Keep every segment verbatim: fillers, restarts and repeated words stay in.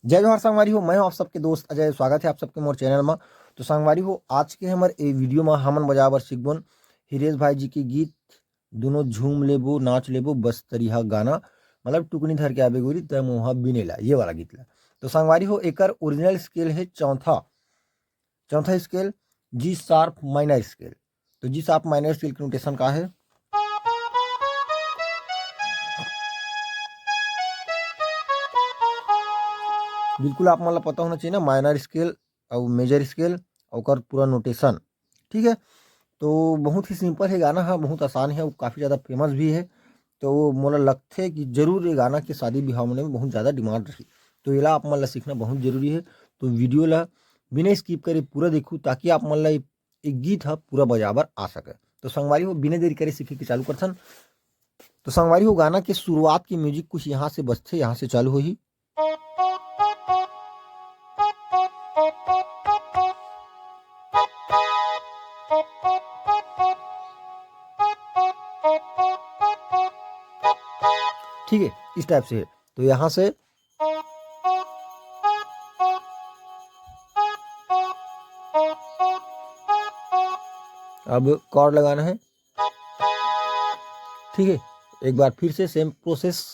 जय जोहार संगवारी हो, मैं हूं आप सबके दोस्त अजय। स्वागत है आप सबके मोर चैनल में। तो संगवारी हो, आज के हमर ए वीडियो में हमन बजाए बर सीखबोन हिरेश भाई जी के गीत दोनों झूम लेबो नाच लेबो बस तरिहा गाना, मतलब टुकनी धर के आबे गोरी तै मोहा बिनेला, ये वाला गीत ला। तो संगवारी हो, एकर ओरिजिनल स्केल है चौथा, चौथा scale G sharp minor scale. तो जी शार्प माइनर स्केल के नोटेशन का है? बिल्कुल आप मन ला पता होना चाहिए ना, माइनर स्केल और मेजर स्केल, ओकर पूरा नोटेशन। ठीक है, तो बहुत ही सिंपल है गाना, हाँ बहुत आसान है और काफ़ी ज़्यादा फेमस भी है। तो मोला लगथे कि जरूर ये गाना के शादी बिहाव में बहुत ज़्यादा डिमांड रही। तो एला आप मन ला सीखना बहुत जरूरी है। तो वीडियो ला बिना स्किप करे पूरा देखू, ताकि आप मन ला ये गीत ह पूरा बजाबर आ सके। तो संगवारी हो, बिना देरी करे सीखे के चालू करथन। तो संगवारी हो, गाना के शुरुआत के म्यूजिक कुछ यहाँ से बजथे, यहाँ से चालू होही। ठीक है, इस टाइप से है। तो यहाँ से अब कॉर्ड लगाना है। ठीक है, एक बार फिर से सेम प्रोसेस।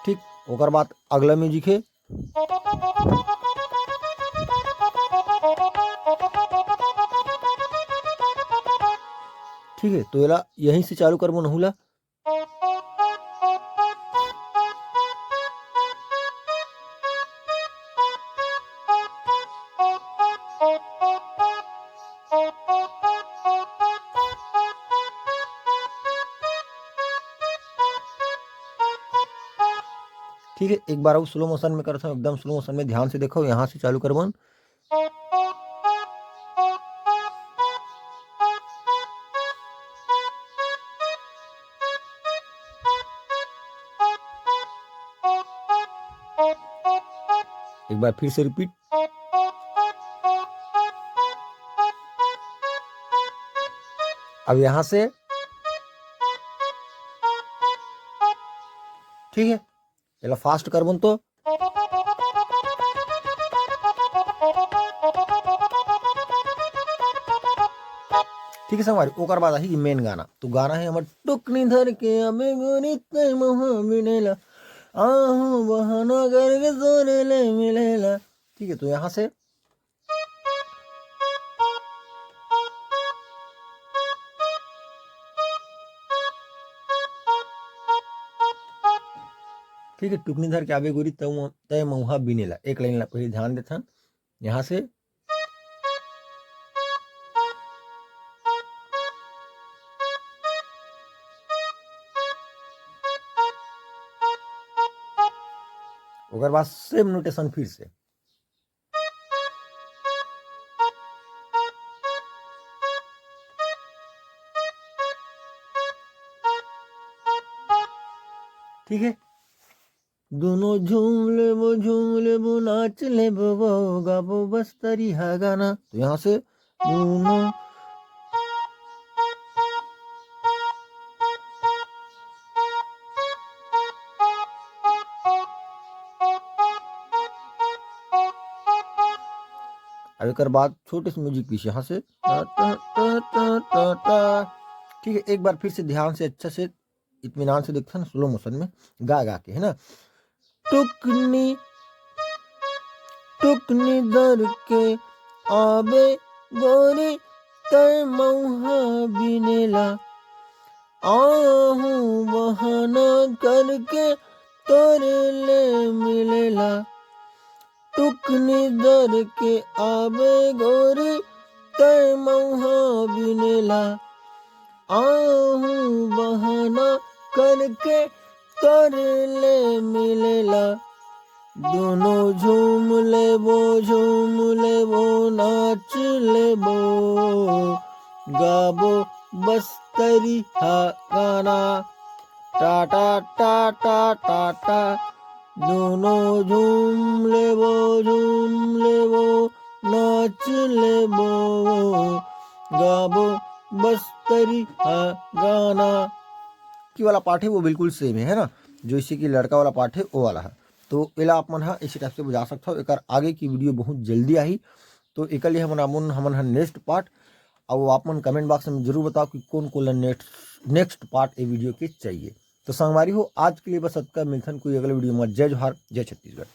ठीक, ओकर बाद अगला म्यूजिक है। ठीक है, तो एला यहीं से चालू करबो नहुला। ठीक है, एक बार अउ स्लो मोशन में करत हूँ, एकदम स्लो मोशन में, ध्यान से देखो, यहाँ से चालू करबन। एक बार फिर से रिपीट। अब यहाँ से, ठीक है, एला फास्ट करबन तो, ठीक है संगवारी, ओकर बाद आही मेन गाना। तो गाना है हमर टुकनी धर के अबे गोरी तै मोहा बिनेला, आहू बहाना करके तोरे ले मिलेला। ठीक है, तो यहाँ से ठीक है, टुकनी धर के आबे गोरी तै मौहा बिनेला, एक लाइन ला पहले ध्यान देथन। यहाँ से ओकर बाद सेम नोटेशन फिर से। ठीक है, दोनों झूम लेबो, झूम लेबो, नाच लेबो, वो गाबो बस तरिहा गाना। तो यहाँ से दोनों अब एक बार छोटे से म्यूजिक पीछे यहाँ से टा, टा, टा, टा, टा, टा। ठीक है, एक बार फिर से ध्यान से, अच्छा से, इत्मीनान से देखते हैं ना, स्लो मोशन में गा गा के, है ना। टुकनी टुकनी दर के आबे गोरी तै मौहा बिनेला। आहूँ बहाना करके तोर ले मिलेला, टुकनी धर के आबे गोरी तय मउहा बिनेला। आहूँ बहाना करके तोर ले मिलेला, दोनों झूम लेबो, झूम लेबो, नाच लेबो, गाबो बस्तरी हा गाना। टा टा टा टा टा टा, दोनों झूम लेबो, झूम लेबो, नाच लेबो, गाबो बस्तरी हा गाना। की वाला पाठ है वो बिल्कुल सेम है, है ना? जैसे कि लड़का वाला पाठ है वो वाला है। तो एला आप मन हा इसी टाइप से बजा सकत हो। एकर आगे की वीडियो बहुत जल्दी आही, तो एकर लिए हमन हमन हमन हा नेक्स्ट पार्ट। अब आप मन कमेंट बॉक्स में जरूर बताओ कि कौन कौन ला next next part A video के चाहिए। तो संगवारी हो, आज के लिए बस अतका। मिलथन कोई अगले वीडियो में। जय जोहार, जय छत्तीसगढ़।